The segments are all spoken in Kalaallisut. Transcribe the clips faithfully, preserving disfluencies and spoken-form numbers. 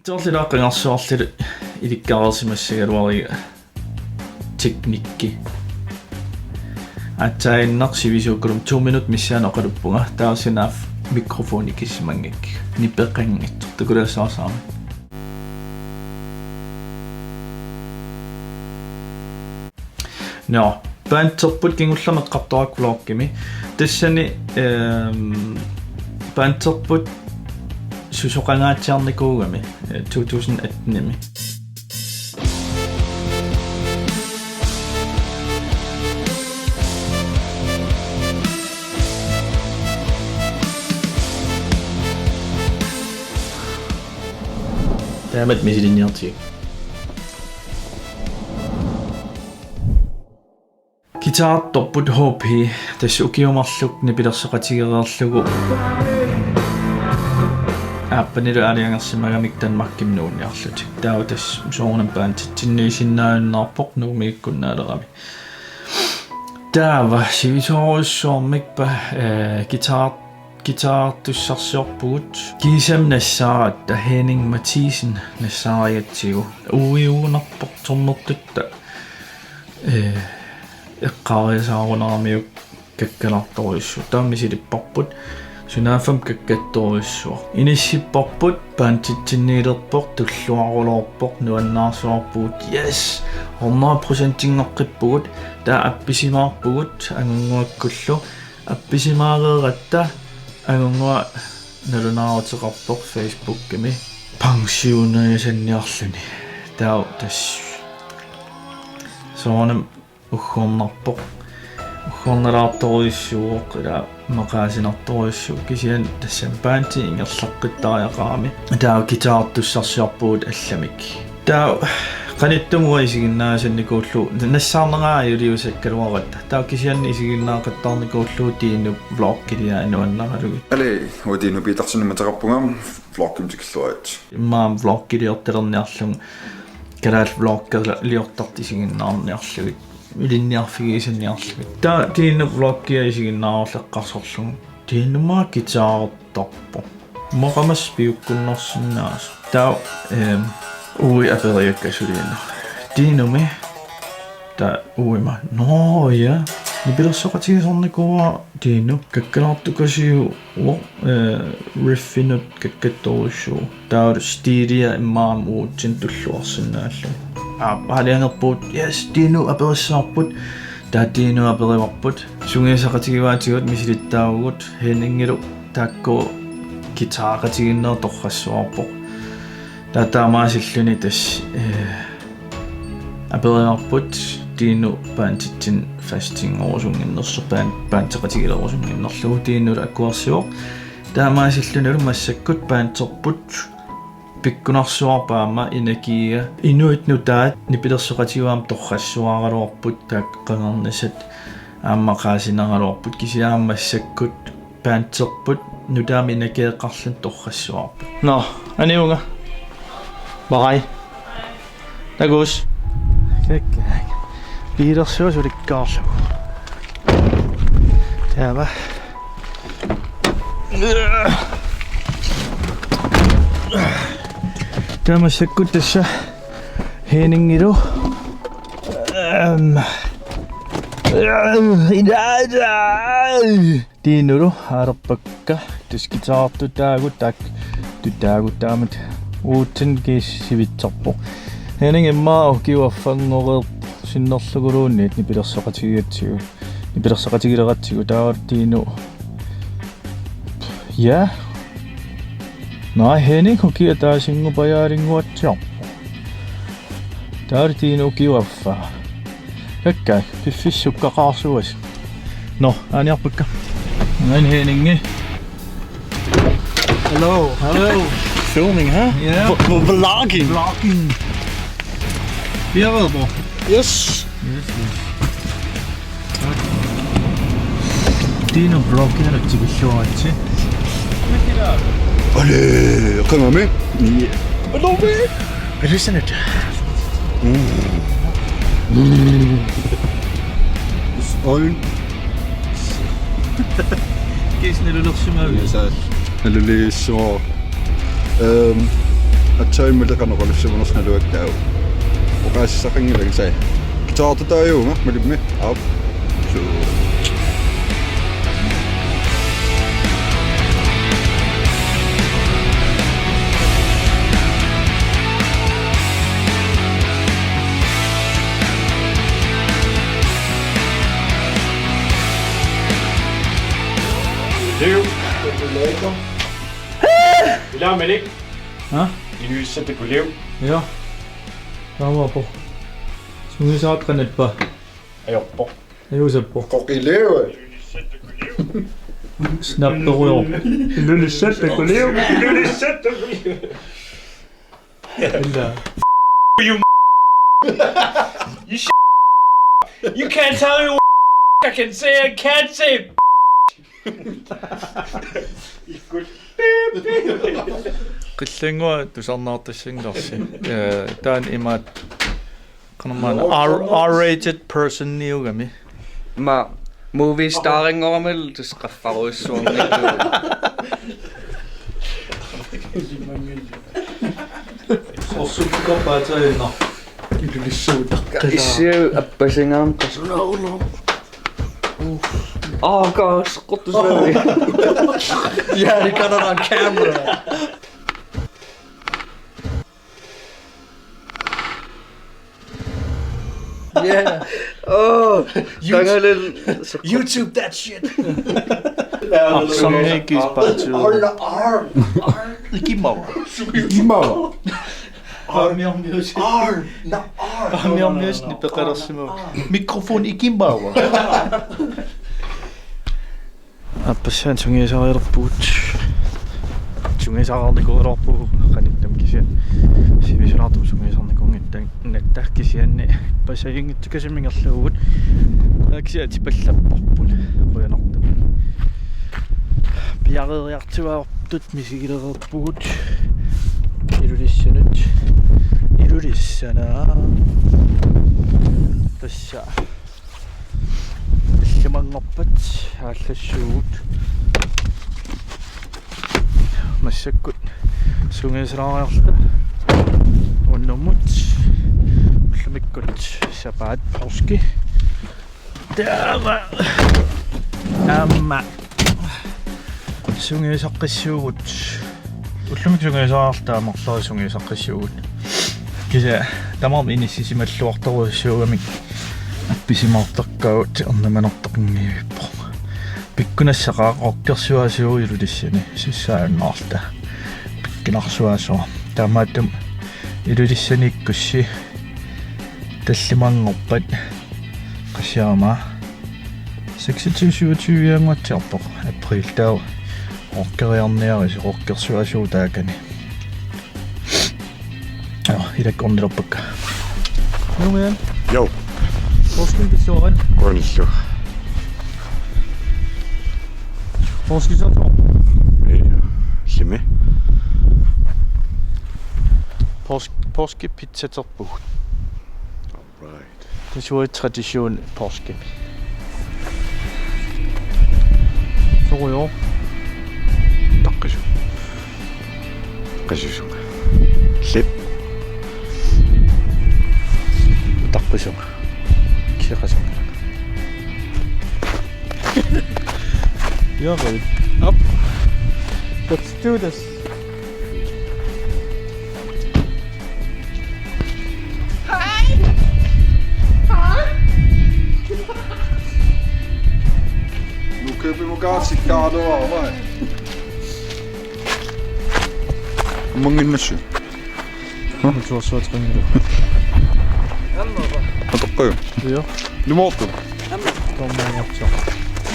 Soorlu ila qangarsuarli ilikkareersimassagaluariga teknikki. Aatsaannaq sivisuukkulumik to minut missaani oqaluppunga, taava sunaaffa mikrofoni kissimanngikkikka. Nipeqanngitsoq, takulaassavarsi. Nå, banderput kingullermik eqqartorakku vloggimi. Tassani, ehm, banderput susoqangaatsiarnikuugami, eh, to tusind atten-imi. Taamatut misilinniartigik. Guitarertorput H P, tassa ukiut marluk nipilersoqatigereerlugu. Aappanilu aalajangersimagamikku Danmarkimi nuunniarlutik. Taava tassa soorunami banditsinniisinnaajunnaarpoq Nuummiikkunnaaleramik. Taava sivisoorujussuarmik pa, eh, guitar-, guitarertussarsiorpugut. Kiisami nassaaratta Henning Mathiesen nassaarigatsigu. Uiuunarpoq tornertutta. Eh, eqqaariasaarunaramiuk kakkalartorujussuuvoq. Taava misilipparput. Sunaaffami kakkattorujussuaq. Inissipparput banditsinniilerpoq, tulluaruloorpoq, nuannaarsuarpugut. Yes! Hundrede procentinngorput. Taava appisimaarpugut angunnguakkullu. Appisimaareeratta angunnguaq nalunaaruteqarpoq Facebookimi. Pensionisanniarluni. Taava tassa soorunami uggornarpoq. Uggornalaartorujussuuvoq, ila maqaasinartorujussuuvoq, kisianni tassami bandi ingerlaqqittariaqarami. Taava guitarertussarsiorpugut allamik. Taava qanittumi uanga isiginnaasannikuullugu, nassaarneraa ajuliusakkaluaratta. Taava kisianni isiginnaaqattaarnikuullugu Dino vloggiliaa nuannaralugit. Aluu, uanga Dino Petersenimik ateqarpunga, vloggimik tikilluaritsi. Immaqa vloggiliortalerniarlugu, kalaallit vloggiliortartut isiginnaarniarlugit, ilinniarfigisanniarlugit. Taava Dino vloggia isiginnaarlugu eqqarsorlugu. Dino-mik guitarertorpoq. Maqamas piukkunnarsinnaasoq. Taava, ehm, uagut aperiakka suliinnaq. Dino-mik. Taava uagut immaqa: Nå ja, nipilersoqatigisarnikuuara Dino, kakkalaartukasiuvoq, eh, riffinut kakkattorujussuuvoq. Taava stilia immaqa uatsinnut tulluarsinnaallugu. Aap, aalajangerpugut, yes, Dino aperissavarput. Taava Dino aperivarput. Sungiusaqatigivaatigut, misilittaavugut, Henningilu taakku guitareqatigiinnerat torrassuarpoq. Taava taamaasilluni tassa, eh, aperivarput Dino banditsinni fastingorusunnginnersoq, band-, bandeqatigilerusunnginnerlugu, Dinolu akuersivoq. Taamaasillunilu massakkut banderput pikkunarsuarput aamma energiia. Inuit nutaat nipilersoqatigivaat torrassuaraluarput, taakku qangarnisat aamma maqaasinaraluarput, kisianni aamma massakkut banderput nutaamik energieqarluni torrassuarput. Nå, aniunga. Bye. Takuss. Kakkaak. Biilersuaq sulikkaarlugu. Taava. Taava massakkut tassa Henningilu. Ehm. Dinolu aalerpakka, tassa guitarertutaagut taakku tutaagut taamatut uatsinnut kiisa sivitsorpoq. Henning immaqa ukiup affanngorlugu sinnerluguluunniit nipilersoqatigigatsigu, nipilersoqatigileratsigu, taava Dino. Ja. Naa, Henning ukiup ataasinngorpajaalinnguatsiarpoq. Taava Dino ukiup affaa. Kakkaak, piffissaq sukkaqaarsuasi. Nå, aaniarpakka. Aana Henningi. Hello. Hello. Filming, huh? Yeah. V-, v-, vlogging. Vlogging. Piareerpoq. Yes. Yes, yes. Dino vloggianut tikilluaritsi. Aluu, qangami? Aluu, me? Aluu, sanat. Mm. Mm. It's all. Kiisnalulersimaavi. Yes, sir. Naluliissuaq. Ehm, Aatsaat immaqa qanoq oqalussimanersoq naluakkaa. Oqaasissaqanngilanga sai. Guitartut taajuunga malimmi. Aap. Suu. Liv. Ilaa Malik. Ha? Ilulissat Kuliu. Ja. Taamaappoq. Sungiusaaqqanippa. Ajorpoq. Ajusappoq. Qoqileev. Snapperujoq. Ilulissat Kuliu. Ilulissat Kuliu. Illa. You, you sh-, you can't tell me what I can say, I can't say. Qillanngua tusarnaartassanngorsi. Eh, taanna imaat qanormaanna R-, R-rated personiugami. Ma movie starinngoramilu tusa qaffarujussuarnikuuvoq. Sorsuttukorpaataaginnaq. Ilulissuutaq. Issiagu appasingaam qasunaaruloq. Oh gosh, quttusaavi. Yeah, he got it on camera. Yeah. Oh, you, tangalil YouTube that shit. Arsamniikis paatsu. Arla arm. Ikimawa. Ikimawa. Armiarmius. Arm, not arm. Armiarmius nipeqalersimavoq. Mikrofon ikimawa. Appassaani sungiusarilerpugut. Sungiusarnikuugaluarpugut qanittumi kisianni. Sivisulaartumik sungiusarnikuunngitsoq natta kisianni. Passaginngitsukasimingerluugut. Taava kisianni atipallapparput. Qujanartumik. Piareeriartuaartut misigilereerpugut. Ilulissanut. Ilulissana. Tassa. Tallimanngorpat aallassuugut. Massakkut sungiusalaariarluta. Unnummut. Ullumikkut sapaat poorski. Taava. Aamma. Sungiusaqqissuugut. Ullumikkut sungiusariarluta aamma marloriarluta sungiusaqqissuugut. Kisianni tamarmik inissisimalluartorujussuugamik appisimaartarpugut ernumanartoqanngivippoq. Pikkunassaqaaq rockersuaasuuvoq Ilulissani sissaannaarta. Pikkunarsuaasuuvoq. Taamaattumik Ilulissaniikkussi tallimanngorpat qassiarama seksogtyve syvogtyve-iannguatsiarpoq april taava rockeriarniarisi rockersuaasuuvoq taakani. Joo, ilakka ornilerpakka. Nuumian. Jo. Poorskimik pissuarit. Qujanarlu. Poorskisartoq. Ja. Simi. Poorsk-, poorskipizzaterpugut. Right. Tassa uagut tradition poorskimi. Sorujuk. Utaqqisu-. Qisusunga. Lip. Utaqqisunga. Kiseqasunga. You're good. Up. Let's do this. Hej. Hej. Nu køber vi Bugatti, Carlo, og hvad? Mange næsø. Nå? Kultursuatringilu. Atoqqagu. Ja. Lumoortu. Tommoortu.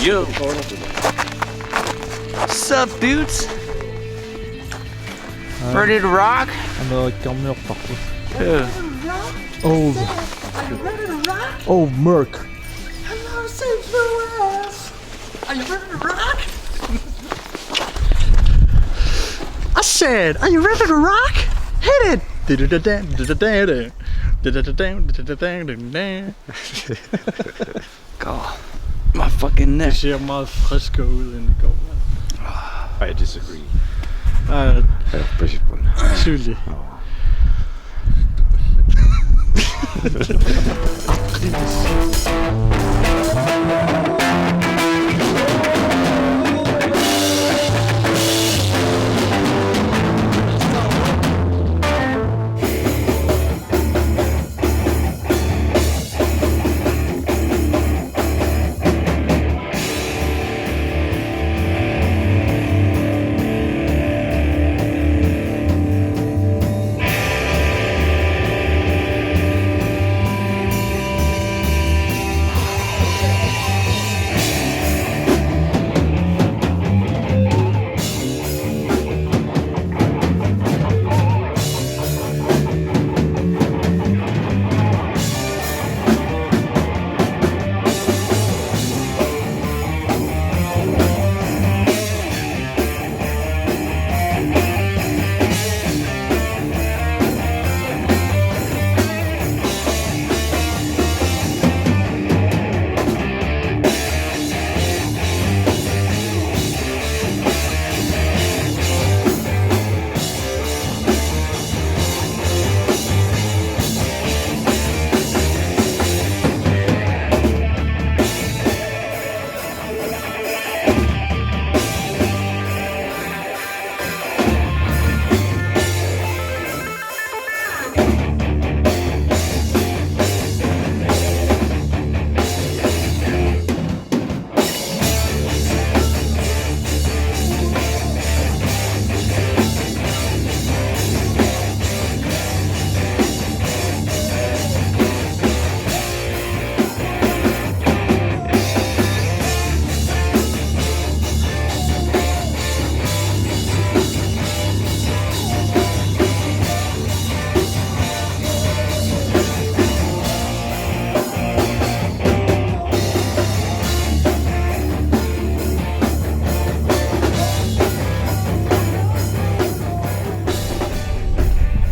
Yo. What's up, dudes? Ready to rock? Amerikamiortarput. Yeah. Oh. Are you ready to rock? Oh, Merc. Hello, Saint Louis. Are you ready to rock? I said, are you ready to rock? Hit it. God, my fucking neck. Det ser meget friskere ud, end det går. I disagree. Uh, Ja, på sit punkt. Suli. Nå.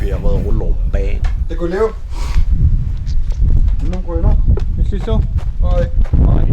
Birger Rullo Band. Det kunne leve. Nogen går ind. Hvis vi så. Nej. Nej.